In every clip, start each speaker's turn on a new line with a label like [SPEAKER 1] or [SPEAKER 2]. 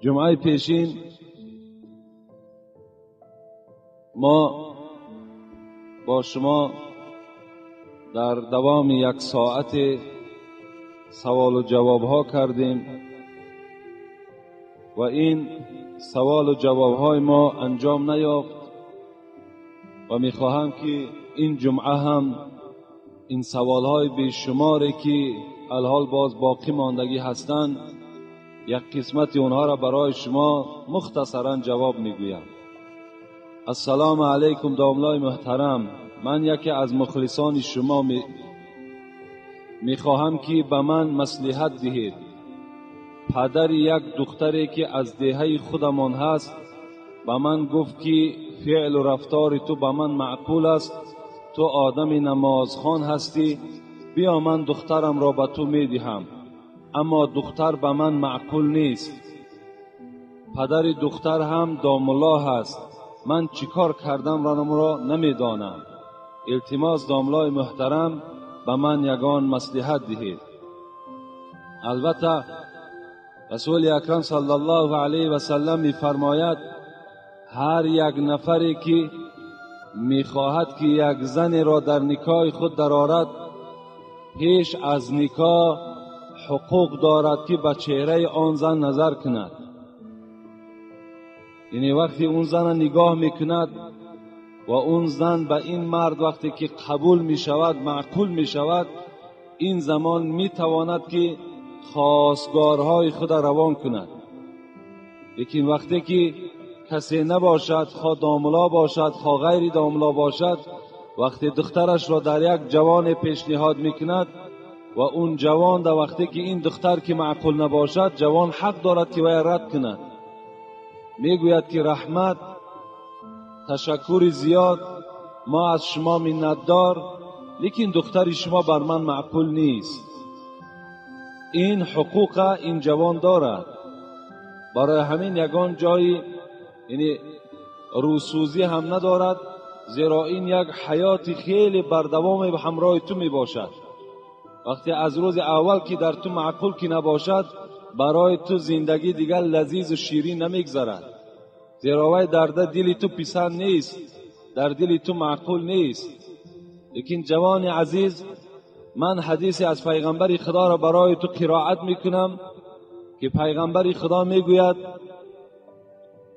[SPEAKER 1] جمعه پیشین ما با شما در دوام یک ساعت سوال و جواب ها کردیم و این سوال و جواب های ما انجام نیافت و میخواهم که این جمعه هم این سوال های بیشماری که الحال باز باقی ماندگی هستند یک قسمت اونها را برای شما مختصرا جواب میگویم. السلام علیکم داملای محترم، من یکی از مخلصان شما میخواهم که به من مصلحت دهید. پدر یک دختری که از دهه خودمان هست به من گفت که فعل و رفتار تو به من معقول است، تو آدم نمازخوان هستی، بیا من دخترم را به تو میدهم، اما دختر به من معقول نیست. پدر دختر هم داملا هست، من چیکار کردم را نمیدانم. التماس داملای محترم به من یگان مصلحت دهید. البته رسول اکرم صلی الله علیه و سلم میفرماید هر یک نفری که میخواهد که یک زن را در نکاح خود درآورد، پیش از نکاح حقوق دارد که به چهره آن زن نظر کند. یعنی وقتی اون زن نگاه میکند و اون زن به این مرد وقتی که قبول میشود، معقول میشود، این زمان میتواند که خواستگارهای خود روان کند. لیکن وقتی که کسی نباشد، خواه داملا باشد خواه غیر داملا باشد، وقتی دخترش را در یک جوان پیشنهاد میکند و اون جوان در وقتی که این دختر که معقول نباشد، جوان حق دارد که وی رد کند. میگوید که رحمت، تشکر زیاد، ما از شما منتدار، لیکن دختر شما بر من معقول نیست. این حقوق این جوان دارد. برای همین یگان جایی یعنی روسوزی هم ندارد، زیرا این یک حیات خیلی بردوام به همراه تو می باشد. وقتی از روز اول که در تو معقول که نباشد، برای تو زندگی دیگر لذیذ و شیرین نمیگذرد، زیرا وی در دل تو پسند نیست، در دل تو معقول نیست. لیکن جوان عزیز، من حدیثی از پیغمبر خدا را برای تو قرائت میکنم که پیغمبر خدا میگوید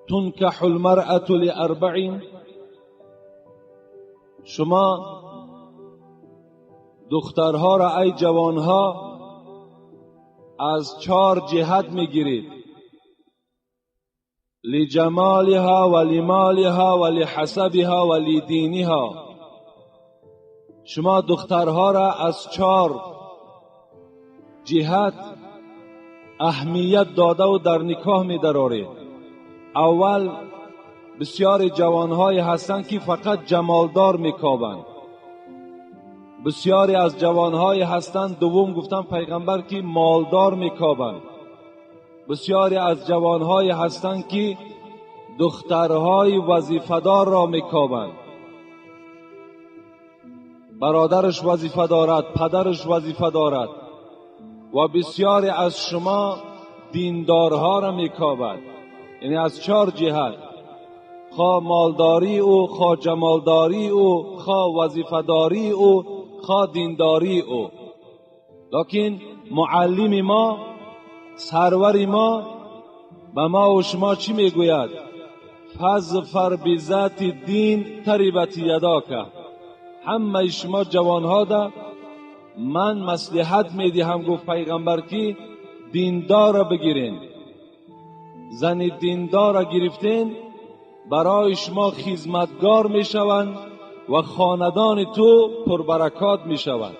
[SPEAKER 1] تنکح المرأة لأربع. شما دخترها را ای جوانها از چهار جهت میگیرید: لجمالها و لمالها و لحسبها و لدینها. شما دخترها را از چهار جهت اهمیت داده و در نکاح می درارید. اول، بسیار جوانهایی هستند که فقط جمالدار میکابند. بسیاری از جوانهایی هستند، دوم گفتن پیغمبر، که مالدار میکابند. بسیاری از جوانهایی هستند که دخترهای وظیفه‌دار را میکابند. برادرش وظیفه دارد، پدرش وظیفه دارد. و بسیاری از شما دیندارها را میکابد. یعنی از چهار جهت، خواه مالداری او، خواه جمالداری او، خواه وظیفه‌داری او، خواه دینداری او. لکن معلم ما، سرور ما به ما و شما چی میگوید؟ فظفر بذات الدین تربت یداک. همه شما جوانها ده من مصلحت میدهم، گفت پیغمبر، که دیندار را بگیرین. زن دیندار را گرفتین، برای شما خدمتگار میشوند و خاندان تو پربرکات میشوند.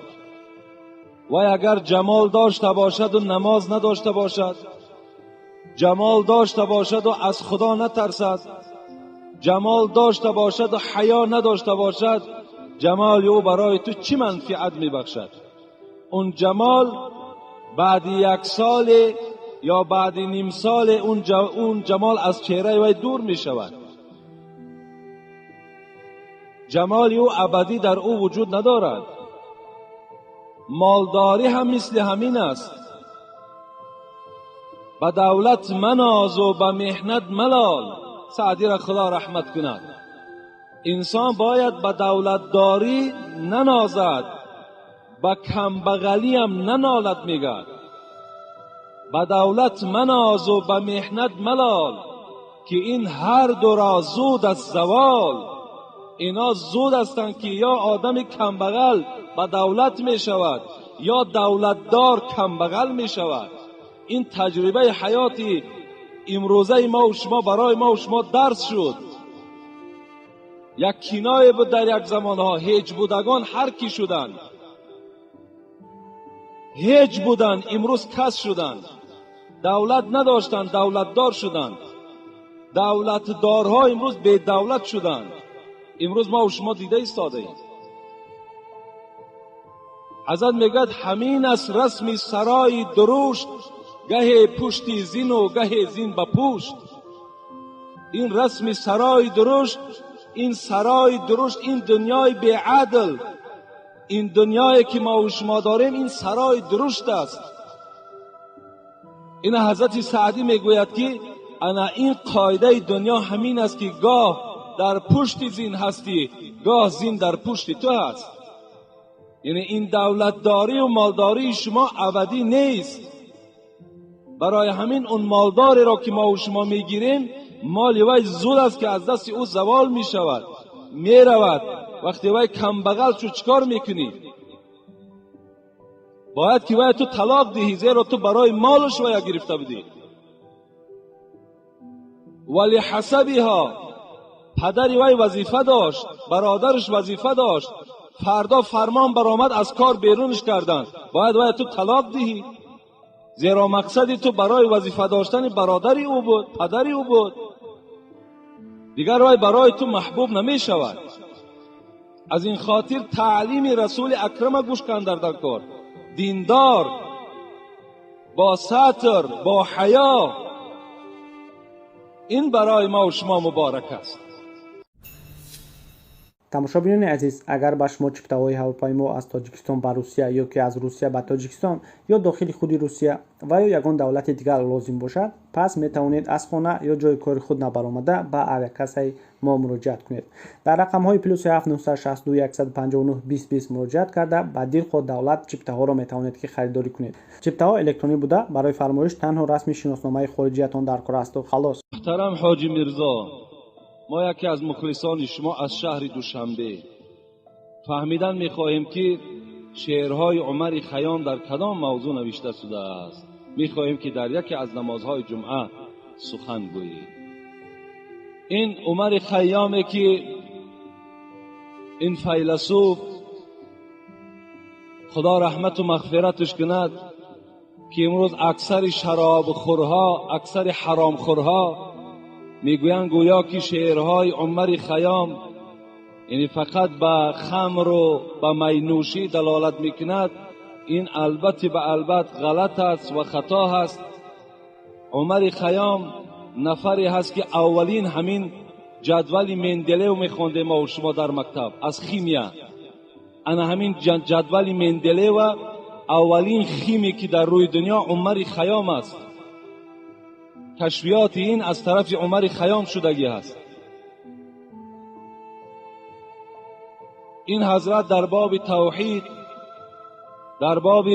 [SPEAKER 1] و اگر جمال داشته باشد و نماز نداشته باشد، جمال داشته باشد و از خدا نترسد، جمال داشته باشد و حیا نداشته باشد، جمال او برای تو چی منفعت میبخشد؟ اون جمال بعد یک سال یا بعد نیم سال اون جمال از چهره وی دور میشود. جمال او ابدی در او وجود ندارد. مالداری هم مثل همین است. به دولت مناز و به محنت ملال. سعدی را خدا رحمت کند. انسان باید به دولتداری ننازد، به کمبغلی هم ننالد. میگد به دولت مناز و به محنت ملال، که این هر دو را زود از زوال. اینا زود هستند که یا آدم کمبغل به دولت می شود یا دولتدار کمبغل می شود. این تجربه حیاتی امروزه ما و شما برای ما و شما درس شد. یک کنایه بود در یک زمانها، هیچ بودگان هر کی شدند، هیچ بودند امروز کس شدند، دولت نداشتند دولتدار شدند، دولتدارها امروز بی دولت شدند. امروز ما و شما دیده ایستاده ایم. حضرت میگد همین است رسم سرای درشت، گه پشتی زین و گه زین به پشت. این رسم سرای درشت، این سرای درشت، این دنیای بیعدل، این دنیایی که ما و شما داریم این سرای درشت است. این حضرت سعدی میگوید که انا این قاعده دنیا همین است که گاه در پشت زین هستی، گاه زین در پشت تو هست. یعنی این دولتداری و مالداری شما ابدی نیست. برای همین اون مالداری را که ما و شما میگیریم، مال وی زود است که از دست او زوال میشود، میرود. وقتی وی کمبغل شد چیکار میکنی؟ باید که وی تو طلاق دهی، زیرا تو برای مالش وی گرفته بودی. ولی حسبیها، پدر وی وظیفه داشت، برادرش وظیفه داشت، فردا فرمان برآمد از کار بیرونش کردند، باید وی تو طلاق دهی، زیرا مقصد تو برای وظیفه داشتن برادری او بود، پدری او بود. دیگر وی برای تو محبوب نمی شود. از این خاطر تعلیم رسول اکرم گوش کن در کار، دیندار، با ستر، با حیا، این برای ما و شما مبارک است.
[SPEAKER 2] Тамошобинони азиз, агар ба шумо чиптаҳои ҳавопаймо аз Тоҷикистон ба Русия ё ки аз Русия ба Тоҷикистон ё дохили худи Русия ва ё ягон давлати дигар лозим бошад, пас метавонед аз хона ё ҷои кори худ набаромада ба авиакассаи мо муроҷиат кунед. Дар рақамҳои плюс 7 962 159 20 20 муроҷиат карда ба дилхоҳ давлат чиптаҳоро метавонед ки харидорӣ кунед. Чиптаҳо электронӣ буда, барои фармоиш танҳо расми шиносномаи хориҷиятон дар кор асту халос.
[SPEAKER 1] Муҳтарам Ҳоҷи Мирзо, мо яке аз мухлисони шумо аз шаҳри Душанбе фаҳмидан мехоҳем ки шеърҳои Умари Хайём дар кадом мавзӯъ навишта шудааст. Мехоҳем ки дар яке аз намозҳои ҷумъа сухан гӯед. Ин Умари Хайёме ки ин файласуф, худо раҳмату мағфираташ кунад, ки имрӯз аксари шаробхӯрҳо, аксари ҳаромхӯрҳо میگویند گویا که شعرهای عمر خیام یعنی فقط به خمر و به مینوشی دلالت میکند. این البته به البته غلط است و خطا هست. عمر خیام نفری هست که اولین همین جدول مندلیو میخوندیم ما و شما در مکتب از خیمیا. انا همین جدول مندلیو اولین خیمی که در روی دنیا عمر خیام است. کشفیات این از طرف عمر خیام شدگی هست. این حضرت در باب توحید، در باب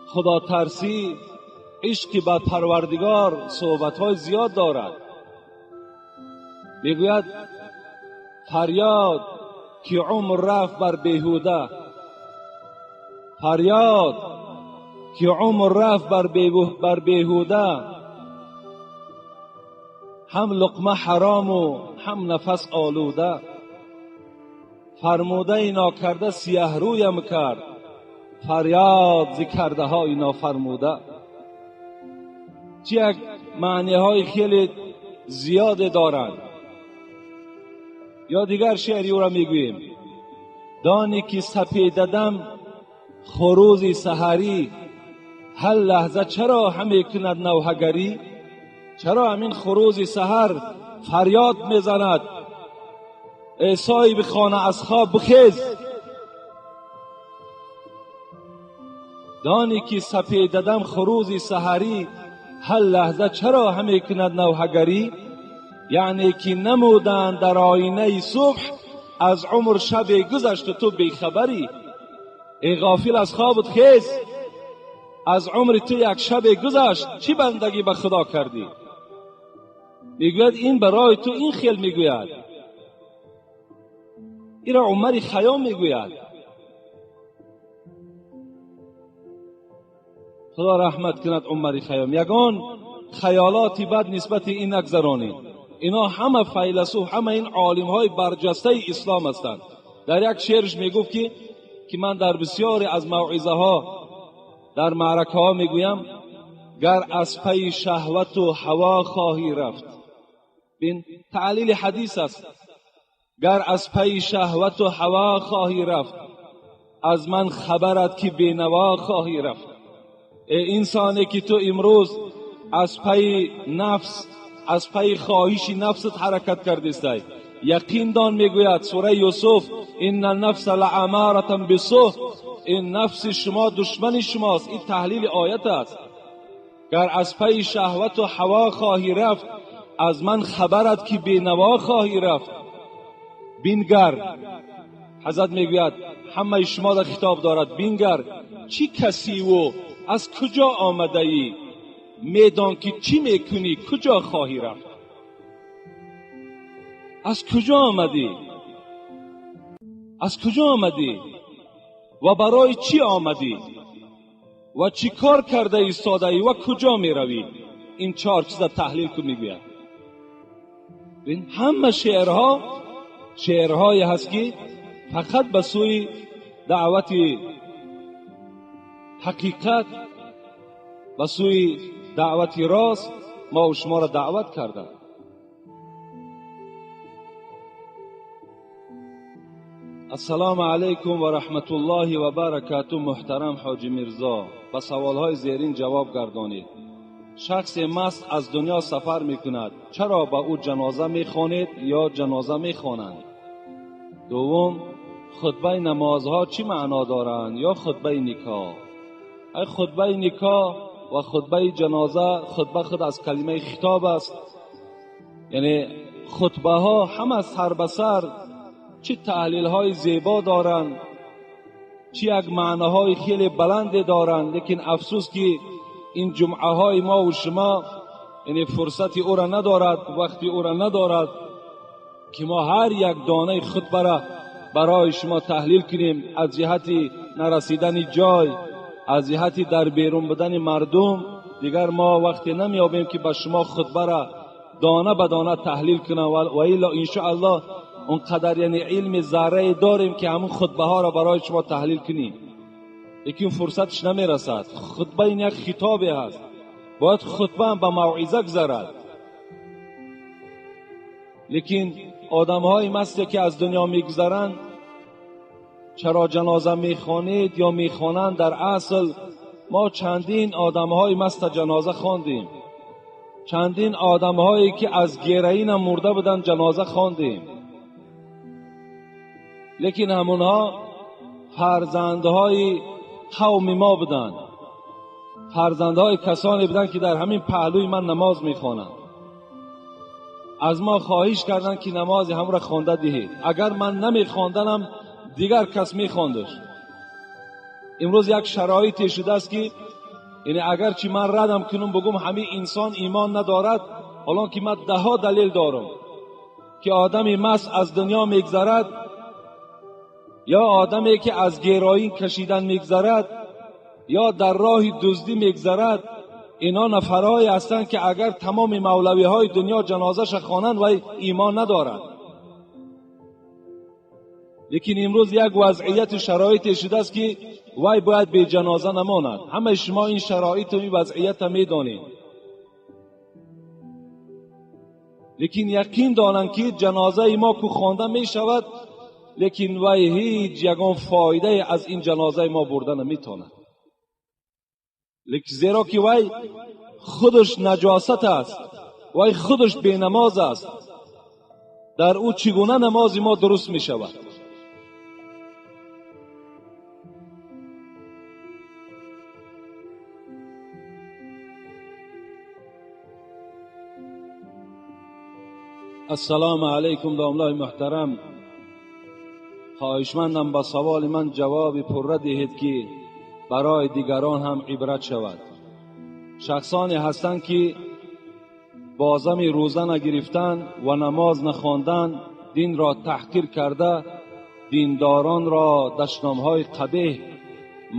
[SPEAKER 1] خدا ترسی، عشق به پروردگار صحبت‌های زیاد دارد. میگوید فریاد که عمر رفت بر بیهوده، فریاد که عمر رفت بر بیهوده، هم لقمه حرام و هم نفس آلوده. فرموده ناکرده سیه رویم کرد، فریاد ز کرده های نافرموده. چه یک معنی های خیلی زیاد دارند. یا دیگر شعری او را میگوییم: دانی که سپیددم خروز سحری، هر لحظه چرا همی کند نوحه‌گری؟ چرا همین خروز سحر فریاد میزند ای صاحب خانه از خواب بخیز؟ دانی که سپیددم خروز سحری، هر لحظه چرا همی کند نوحه‌گری؟ یعنی که نمودند در آینه صبح، از عمر شب گذشت و تو بیخبری. ای غافل از خوابت خیز، از عمر تو یک شب گذشت، چی بندگی به خدا کردی؟ میگوید این برای تو این خیل میگوید، این را عمر خیام میگوید. خدا رحمت کند عمر خیام. یگان خیالات بد نسبت این نگذرانید. اینا همه فیلسوف، همه این عالم های برجسته اسلام هستند. در یک شعرش میگفت که من در بسیاری از موعظه ها در معرکه ها میگویم، گر از پی شهوت و هوا خواهی رفت. بین تعلیل حدیث است. گر از پی شهوت و هوا خواهی رفت، از من خبرت که بینوا خواهی رفت. ای انسانی که تو امروز از پی نفس، از پی خواهش نفست حرکت کردیستی، یقین دان میگوید سوره یوسف، ان النفس لاماره بالسوء، این نفس شما دشمن شماست. این تحلیل آیت است. گر از پی شهوت و هوا خواهی رفت، از من خبرت که بینوا خواهی رفت. بینگر، حضرت میگوید همه شما را خطاب دارد، بینگر چی کسی و از کجا آمده ای، میدان که چی میکنی، کجا خواهی رفت. از کجا آمدی؟ از کجا آمدی و برای چی آمدی و چی کار کرده ایستاده ای و کجا میروی؟ این چهار چیز تحلیل کن میگوید. این همه شعرها شعرهایی هست که فقط به سوی دعوت حقیقت، به سوی دعوت راست ما و شما را دعوت کردند. السلام علیکم و رحمت الله و برکاته. محترم حاجی میرزا، به سوالهای زیرین جواب گردانید. شخص مست از دنیا سفر میکند، چرا به او جنازه میخوانید یا جنازه میخوانند؟ دوم، خطبه نمازها چی معنا دارند یا خطبه نکاح؟ ای خطبه نکاح و خطبه جنازه، خطبه خود از کلمه خطاب است، یعنی خطبه ها همه سر به سر چه تحلیل های زیبا دارند، چه یک معناهای خیلی بلند دارند، لیکن افسوس که این جمعه های ما و شما یعنی فرصت او را ندارد، وقتی او را ندارد که ما هر یک دانه خطبه را برای شما تحلیل کنیم. از جهت نرسیدن جای، از جهت در بیرون بودن مردم، دیگر ما وقتی نمیابیم که به شما خطبه را دانه به دانه تحلیل کنم، و الا انشاءالله اونقدر یعنی علم ذره داریم که همون خطبه ها را برای شما تحلیل کنیم، لیکن فرصتش نمیرسد. خطبه این یک خطابی هست، باید خطبه هم به موعظه گذرد. لیکن آدم های مستی که از دنیا میگذرند، چرا جنازه میخوانید یا میخوانند؟ در اصل ما چندین آدم های مست جنازه خواندیم، چندین آدم هایی که از گرئین هم مرده بودند جنازه خواندیم، لیکن همونها فرزندهای قوم ما بودند، فرزندهای کسانی بودند که در همین پهلوی من نماز میخوانند. از ما خواهش کردند که نماز هم را خوانده دهید، اگر من نمیخواندنم دیگر کس میخواندش. امروز یک شرایطی شده است که یعنی اگر چی من ردم کنم بگم همه انسان ایمان ندارد، حالا که من ده ها دلیل دارم که آدمی مست از دنیا میگذرد یا آدمی که از گرایین کشیدن میگذرد یا در راه دزدی میگذرد، اینا نفرهایی هستند که اگر تمام مولوی های دنیا جنازه‌ش خوانند و ایمان ندارند. لیکن امروز یک وضعیت شرایط شده است که وای باید به جنازه نماند. همه شما این شرایط و این وضعیت میدانید، لیکن یقین دانند که جنازه ما که خوانده میشود، لیکن وای هیچ یگان فایده از این جنازه ما برده نمیتواند، لیکن زیرا که وای خودش نجاست است، وای خودش بینماز است، در او چگونه نماز ما درست می شود؟ Ассалому алайкум домлаи муҳтарам. Хоҳишмандам ба саволи ман ҷавоби пурра диҳед, ки барои дигарон ҳам ибрат шавад. Шахсоне ҳастанд, ки бозами рӯза нагирифтан ва намоз нахондан динро таҳқир карда, диндоронро дашномҳои қабеҳ,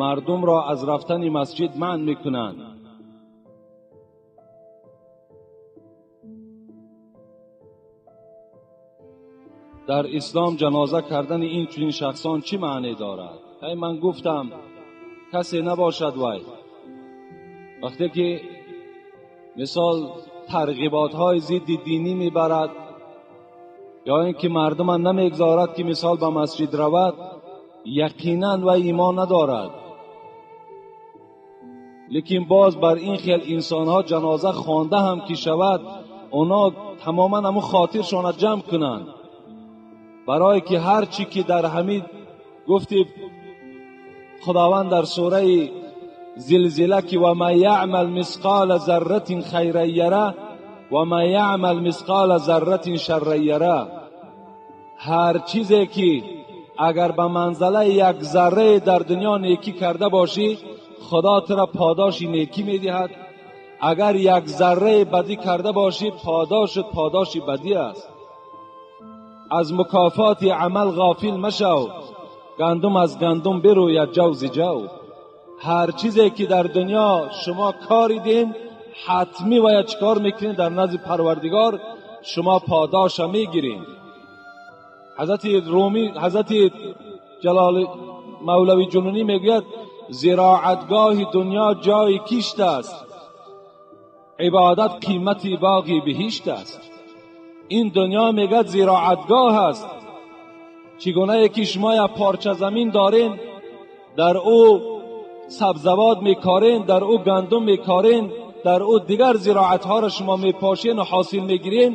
[SPEAKER 1] мардумро аз рафтани масҷид манъ мекунанд. Дар ислом ҷаноза кардани ин чунин шахсон чӣ маъне дорад? Ай ман гуфтам, касе набошад вай. Вақте ки мисол тарғиботҳои зидди динӣ мебарад ё ин ки мардума намегзорад, ки мисол ба масҷид равад, яқинан вай имон надорад. Лекин боз бар ин хел инсонҳо ҷаноза хонда ҳам ки шавад, оно тамоман ҳамун хотиршона ҷамъ кунанд. Барое ки ҳар чӣ ки дар ҳамин гуфти Худованд дар сураи Зилзила, ки ва ман яъмал мисқола зарратин хайран яра ва ман яъмал мисқола зарратин шарран яра, ҳар чизе ки агар ба манзалаи як заррае дар дунё некӣ карда бошӣ, Худо тура подоши некӣ медиҳад. Агар як заррае бадӣ карда бошӣ, подошат подоши бадӣ аст. Аз мукофоти амал ғофил машав, гандум аз гандум бируяд ҷав зи ҷав. Ҳар чизе ки дар дунё шумо коридин, ҳатмӣ бояд чикор мекунед? Дар назди Парвардигор шумо подоша мегиред. Ҳазрати Румӣ, Ҳазрати Ҷалол Мавлавӣ Ҷунунӣ мегӯяд: зироатгоҳи дунё ҷои кишт аст, ибодат қимати боғи биҳишт аст. Ин дунё мегӯяд зироатгоҳ аст. Чигунае ки шумо як парча замин дорен, дар ӯ сабзавот мекорен, дар ӯ гандум мекорен, дар ӯ дигар зироатҳоро шумо мепошен ва ҳосил мегирен.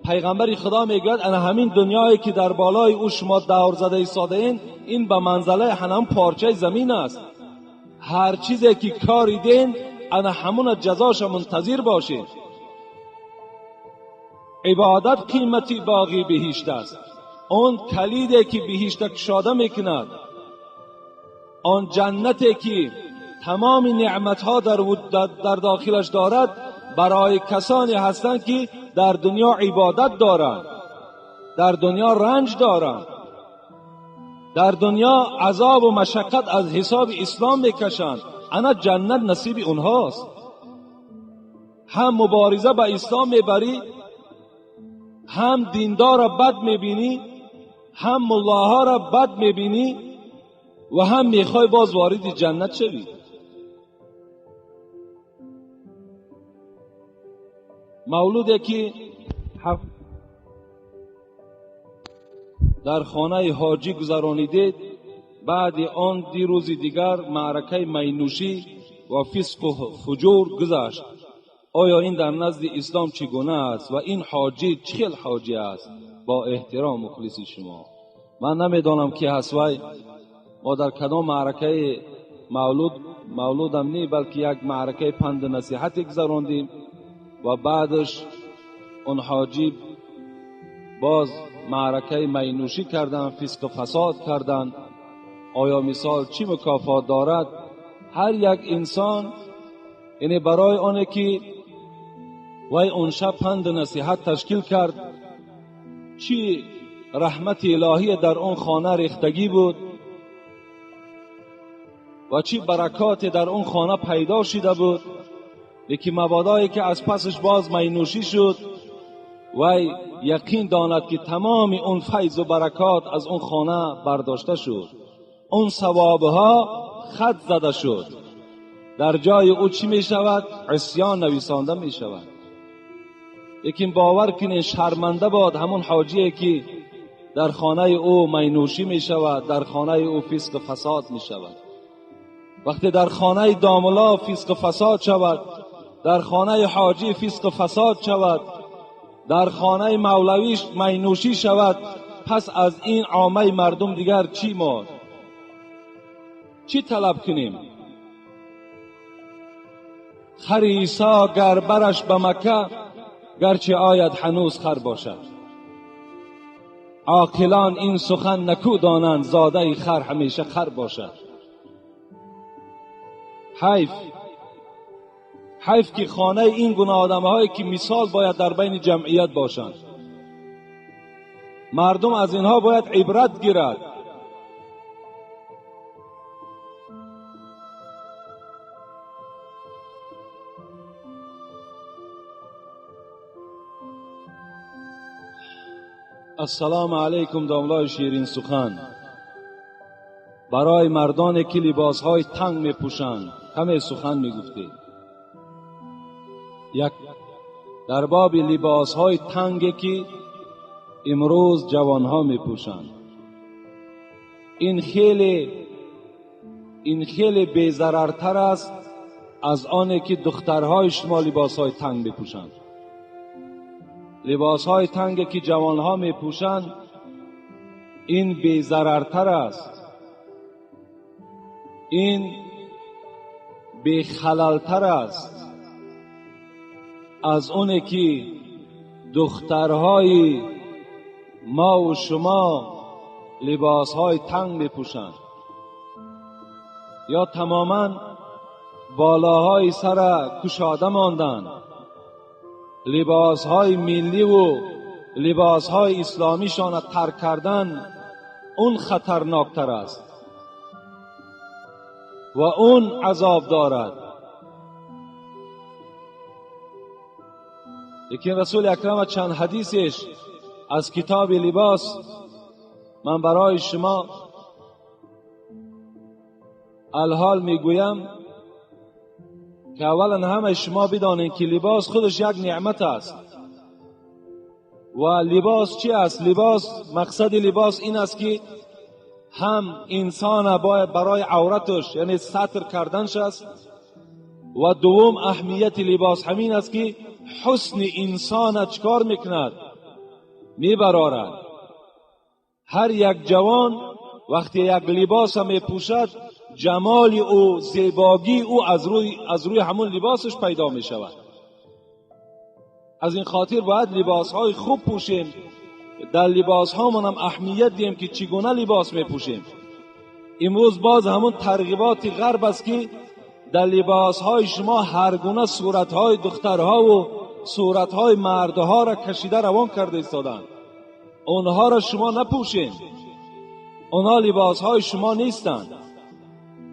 [SPEAKER 1] Пайғамбари Худо мегӯяд ана ҳамин дунёе ки дар болои ӯ шумо давр зада истодаен, ин ба манзалаи ҳанам парчаи замин аст. Ҳар чизе ки кориден, ана ҳамуна ҷазоша мунтазир бошед. Ибодат қимати боғи биҳишт аст. Он калиде ки биҳишта кушода мекунад, он ҷаннате ки тамоми неъматҳо дар дохилаш дорад, барои касоне ҳастанд, ки дар дунё ибодат доранд, дар дунё ранҷ доранд, дар дунё азобу машаққат аз ҳисоби ислом мекашанд. Ана ҷаннат насиби онҳост. Ҳам мубориза ба ислом мебарӣ, ҳам диндорро бад мебинӣ, ҳам муллоҳоро бад мебинӣ ва ҳам мехоҳӣ боз вориди ҷаннат шавӣ. Мавлуде ки дар хонаи ҳоҷӣ гузаронидед, баъди он дирӯзи дигар маъракаи майнӯшӣ ва фисқу фуҷур гузашт. Оё ин дар назди ислом чӣ гуна аст ва ин ҳоҷӣ чӣ хел ҳоҷӣ аст? Бо эҳтиром мухлиси шумо. Ман намедонам ки ҳаст вай, мо дар кадом маъракаи мавлудам не, балки як маъракаи панду насиҳате гузарондем ва баъдаш он ҳоҷӣ боз маъракаи майнӯшӣ карданд, фисқу фасод карданд. Оё мисол чӣ мукофот дорад? Ҳар як инсон, яъне барои оне ки вай он шаб панду насиҳат ташкил кард, чӣ раҳмати илоҳие дар он хона рехтагӣ буд ва чӣ баракоте дар он хона пайдо шида буд. Лекин мабодое ки аз пасаш боз майнӯшӣ шуд, вай яқин донад, ки тамоми он файзу баракот аз он хона бардошта шуд, он савобҳо хат зада шуд. Дар ҷои ӯ чӣ мешавад? Исён нависонда мешавад. Лекин бовар кунед, шарманда бод ҳамон ҳоҷие ки дар хонаи ӯ майнӯшӣ мешавад, дар хонаи ӯ фисқу фасод мешавад. Вақте дар хонаи домулло фисқу фасод шавад, дар хонаи ҳоҷӣ фисқу фасод шавад, дар хонаи мавлавӣ майнӯшӣ шавад, пас аз ин оммаи мардум дигар чӣ мо чӣ талаб кунем? Хари Исо гар бараш ба Макка, گرچه آید هنوز خر باشد. عاقلان این سخن نکو دانند، زاده خر همیشه خر باشد. حیف حیف که خانه این گونه آدم‌هایی که مثال باید در بین جمعیت باشند، مردم از اینها باید عبرت گیرد. السلام علیکم داملای شیرین سخن. برای مردانی که لباسهای تنگ میپوشند کمی سخن میگفتید. یک، در باب لباسهای تنگی که امروز جوانها میپوشند، این خیلی بی‌ضررتر است از آنی که دخترهای شما لباسهای تنگ میپوشند. لباسهای تنگی که جوانها میپوشند این بی‌ضررتر است، این بی‌خللتر است از اونی که دخترهای ما و شما لباسهای تنگ میپوشند یا تماما بالاهای سر کشاده ماندند. لباسهای ملی و لباسهای اسلامیشان ترک کردن اون خطرناکتر است و اون عذاب دارد. لیکن رسول اکرم چند حدیثش از کتاب لباس من برای شما الحال میگویم که اولا همه شما بدانید که لباس خودش یک نعمت است. و لباس چی است؟ لباس، مقصد لباس این است که هم انسان باید برای عورتش یعنی ستر کردنش است، و دوم اهمیت لباس همین است که حسن انسان چکار میکند؟ میبرارد. هر یک جوان وقتی یک لباس میپوشد جمال او، زیباگی او از روی همون لباسش پیدا می شود. از این خاطر باید لباس های خوب پوشیم، در لباس ها من هم اهمیت دیم که چگونه لباس می پوشیم. امروز باز همون ترغیبات غرب است که در لباس های شما هر گونه صورت های دخترها و صورت های مردها را کشیده روان کرده ایستادند. اونها را شما نپوشین، اونها لباس های شما نیستند.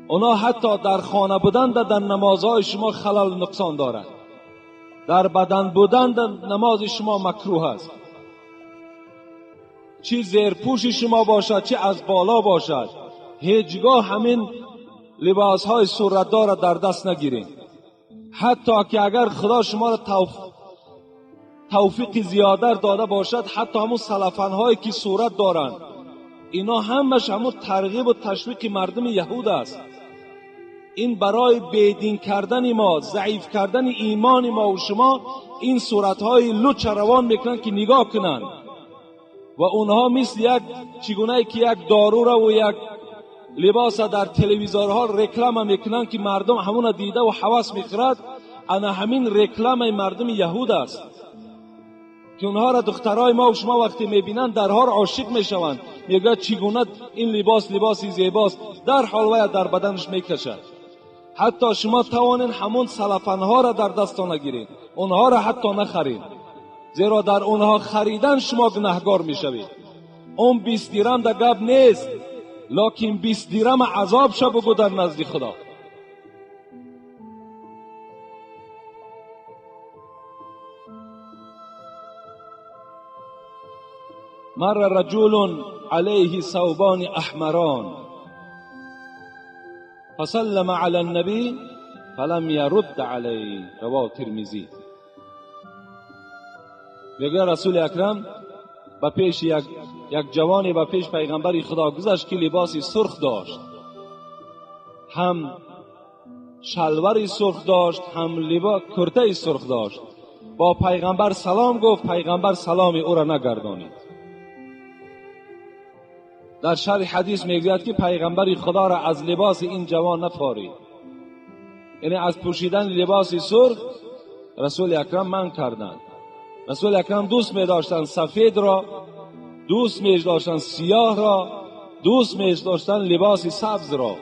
[SPEAKER 1] اونا حتی در خانه بودن در نمازهای شما خلل و نقصان دارند. در بدن بودن در نماز شما مکروه است. چی زیرپوش شما باشد چی از بالا باشد، هیچگاه همین لباسهای صورتدار را در دست نگیرین. حتی که اگر خدا شما را توفیق زیاده داده باشد، حتی همون سلفنهایی که صورت دارند، اینا همش همون ترغیب و تشویق مردم یهود است. این برای بیدین کردن ما، ضعیف کردن ایمان ما و شما، این صورتهای لوچ روان میکنن که نگاه کنن و اونها مثل یک چگونه که یک دارو را و یک لباس در تلویزیونها رکلام میکنن که مردم همون دیده و حواس میخرد. انا همین رکلام مردم یهود است که اونها را دخترای ما و شما وقتی میبینن درها را عاشق میشوند، میگه چگونه این لباس لباسی زیباست، در حال وای در بدنش میکشد. حتی شما توانین همون سلفنها را در دستان نگیرید، اونها را حتی نخرید، زیرا در اونها خریدن شما گناهگار میشوید. اون 20 درهم در گپ نیست، لکن 20 درهم عذاب شو بگو در نزد خدا. مر رجل عليه ثوبان احمران فسلم على النبي فلم يرد عليه. رواه ترمذی. میگه رسول اکرم به پیش یک جوانی به پیش پیغمبر خدا گذشت که لباسی سرخ داشت، هم شلواری سرخ داشت، هم لباس کرته سرخ داشت. با پیغمبر سلام گفت، پیغمبر سلام او را نگردانید. در شرح حدیث میگوید که پیغمبر خدا را از لباس این جوان نفارید، یعنی از پوشیدن لباس سرخ رسول اکرم منع کردند. رسول اکرم دوست می داشتن سفید را، دوست می داشتن سیاه را، دوست می داشتن لباس سبز را.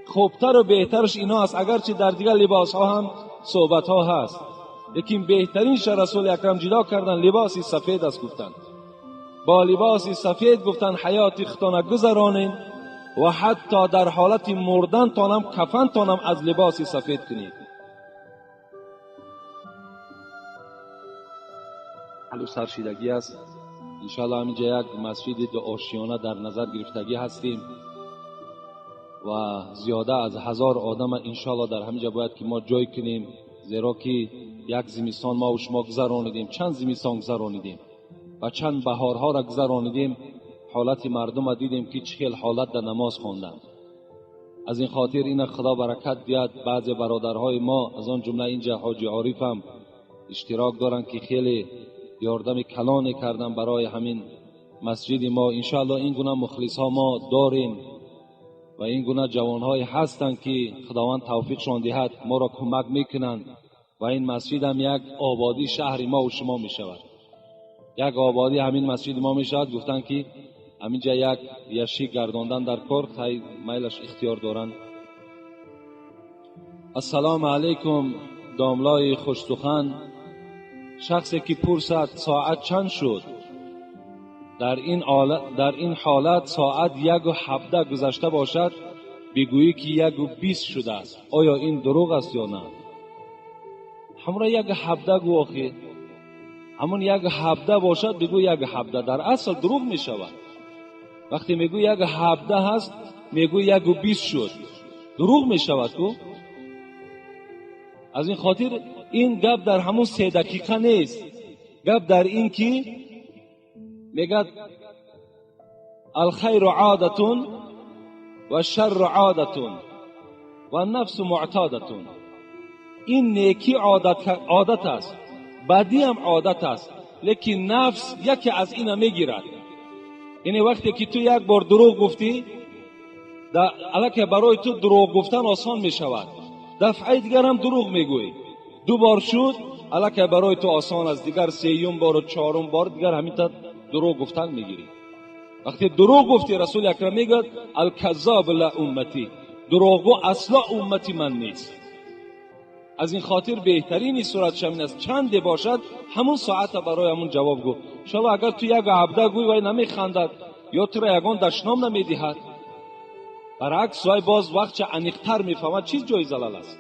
[SPEAKER 1] خوبتر و بهترش اینا است، اگرچه در دیگر لباس ها هم صحبت ها هست، لیکن بهترینش رسول اکرم جدا کردن لباس سفید است. گفتن با لباس سفید گفتن حیات خودتان گذرانین و حتی در حالت مردن تانم کفن تانم از لباس سفید کنید. حلو سرشیدگی است. انشاءالله همینجا یک مسجد دو آشیانه در نظر گرفتگی هستیم و زیاده از 1000 آدم انشاءالله در همینجا باید که ما جای کنیم، زیرا که یک زمستان ما و شما گذرانیدیم، چند زمستان گذرانیدیم و چند بهارها را گذرانیدیم، حالت مردم را دیدیم که چه حالت در نماز خواندند. از این خاطر این خدا برکت دیاد. بعض برادرهای ما از آن جمله اینجا حاجی عارف هم اشتراک دارن که خیلی یاردم کلانی کردن برای همین مسجد ما. انشاءالله این گونه مخلص ها ما داریم و این گونه جوانهای هستند که خداوند توفیقشان دهد، ما را کمک میکنند و این مسجد هم یک آبادی شهر ما و شما میشود، یک آبادی همین مسجد ما میشود. گفتن که همینجا یک یشی گرداندن در کار خیلی میلش اختیار دارند. السلام علیکم داملای خوش سخن. شخصی که پرسد ساعت چند شد، در این حالت ساعت 1:17 گذشته باشد، بگویی که 1:20 شده است، آیا این دروغ است یا نه؟ همراه 1:17 گو آخه، همون 1:17 باشد بگو 1:17، در اصل دروغ می شود. وقتی میگو 1:17 هست، میگو 1:20 شد، دروغ می شود کو. از این خاطر این گپ در همون 3 دقیقه نیست، گپ در این که میگد الخیر عادتون و شر عادتون و نفس معتادتون. این نیکی عادت است، بدی هم عادت است، لیکن نفس یکی از اینا میگیرد. یعنی وقتی که تو یک بار دروغ گفتی، الکه برای تو دروغ گفتن آسان میشود، دفعه دیگر هم دروغ میگویی، 2 بار شد الکه برای تو آسان است، دیگر 3 بار و 4 بار دیگر همین تا دروغ گفتن میگیری. وقتی دروغ گفتی رسول اکرم میگه الکذاب لا امتی، دروغگو اصلا امتی من نیست. از این خاطر بهترین صورت شمین است چند باشد همون ساعت برای همون جواب گو. انشاءالله اگر تو 1:17 گوی وای نمیخندد یا تو را یگان دشنام نمیدهد، برعکس وای باز وقت چه عمیق‌تر میفهمد چیز جای زلال است.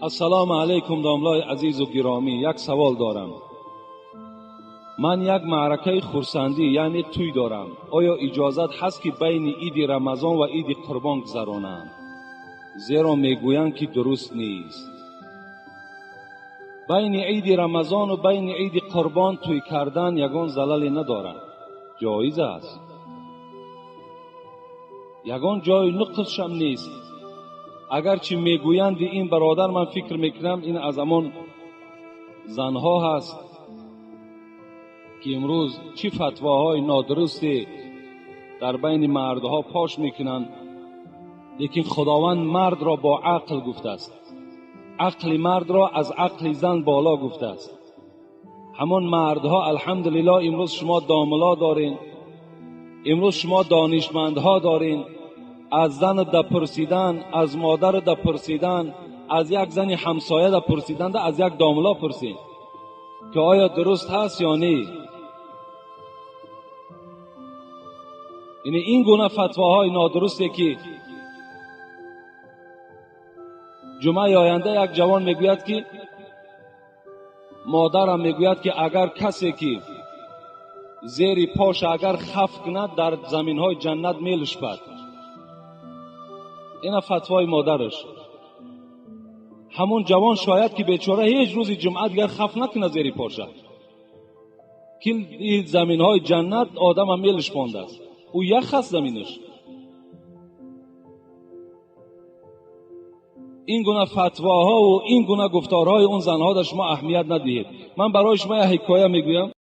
[SPEAKER 1] السلام علیکم داملای عزیز و گرامی، یک سوال دارم. من یک معرکه خرسندی یعنی توی دارم، آیا اجازت هست که بین عید رمضان و عید قربان گذرانم؟ زیرا میگویند که درست نیست. بین عید رمضان و بین عید قربان توی کردن یگان زللی ندارد، جایز است، یگان جای نقصش هم نیست. اگرچه میگویند این برادر، من فکر میکنم این از همان زنها هست که امروز چی فتواهای نادرستی در بین مردها پاش میکنند، لیکن خداوند مرد را با عقل گفته است، عقل مرد را از عقل زن بالا گفته است. همان مردها الحمدلله امروز شما داملا دارین، امروز شما دانشمندها دارین، از زن دا پرسیدن، از مادر دا پرسیدن، از یک زن همسایه دا پرسیدن، دا از یک داملا پرسید که آیا درست هست یا نه. یعنی این گونه فتواهای نادرسته که جمعه آینده یک جوان میگوید که مادرم میگوید که اگر کسی که زیر پاش اگر خف کند در زمین های جنت میلشپد. اینا فتوای مادرش. همون جوان شاید که بیچاره هیچ روز جمعه دیگر خف نکنه زیر پاشه، که این زمین های جنت آدم هم میلشپانده است، او یخ است زمینش. این گونه فتواها و این گونه گفتارهای اون زنها در شما اهمیت ندهید. من برای شما یک حکایه میگویم.